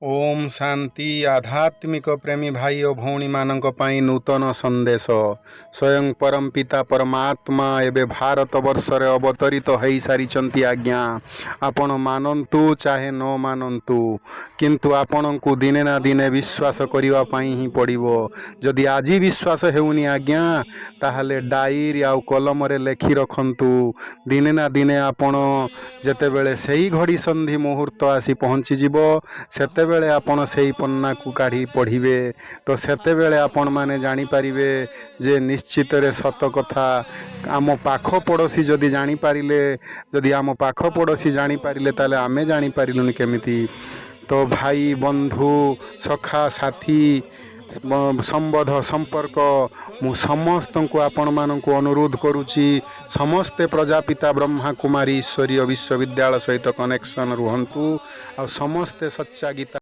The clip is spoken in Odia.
ଓମ୍ ଶାନ୍ତି। ଆଧ୍ୟାତ୍ମିକ ପ୍ରେମୀ ଭାଇ ଓ ଭଉଣୀମାନଙ୍କ ପାଇଁ ନୂତନ ସନ୍ଦେଶ। ସ୍ୱୟଂ ପରମ ପିତା ପରମାତ୍ମା ଏବେ ଭାରତ ବର୍ଷରେ ଅବତରିତ ହେଇସାରିଛନ୍ତି ଆଜ୍ଞା। ଆପଣ ମାନନ୍ତୁ ଚାହେ ନ ମାନନ୍ତୁ, କିନ୍ତୁ ଆପଣଙ୍କୁ ଦିନେ ନା ଦିନେ ବିଶ୍ୱାସ କରିବା ପାଇଁ ହିଁ ପଡ଼ିବ। ଯଦି ଆଜି ବିଶ୍ୱାସ ହେଉନି ଆଜ୍ଞା, ତାହେଲେ ଡାଇରୀ ଆଉ କଲମରେ ଲେଖି ରଖନ୍ତୁ। ଦିନେ ନା ଦିନେ ଆପଣ ଯେତେବେଳେ ସେଇ ଘଡ଼ି ସନ୍ଧି ମୁହୂର୍ତ୍ତ ଆସି ପହଞ୍ଚିଯିବ, ସେତେବେଳେ ଆପଣ ସେଇ ପନ୍ନାକୁ କାଢ଼ି ପଢ଼ିବେ ତ ସେତେବେଳେ ଆପଣମାନେ ଜାଣିପାରିବେ ଯେ ନିଶ୍ଚିତରେ ସତ କଥା। ଆମ ପାଖ ପଡ଼ୋଶୀ ଯଦି ଜାଣିପାରିଲେ, ଯଦି ଆମ ପାଖ ପଡ଼ୋଶୀ ଜାଣିପାରିଲେ, ତାହେଲେ ଆମେ ଜାଣିପାରିଲୁନି କେମିତି? ତ ଭାଇ, ବନ୍ଧୁ, ସଖା, ସାଥୀ, ସମ୍ବନ୍ଧ, ସମ୍ପର୍କ, ମୁଁ ସମସ୍ତଙ୍କୁ ଆପଣମାନଙ୍କୁ ଅନୁରୋଧ କରୁଛି, ସମସ୍ତେ ପ୍ରଜାପିତା ବ୍ରହ୍ମା କୁମାରୀ ଈଶ୍ୱରୀୟ ବିଶ୍ୱବିଦ୍ୟାଳୟ ସହିତ କନେକ୍ସନ୍ ରୁହନ୍ତୁ ଆଉ ସମସ୍ତେ ସଚ୍ଚା ଗୀତା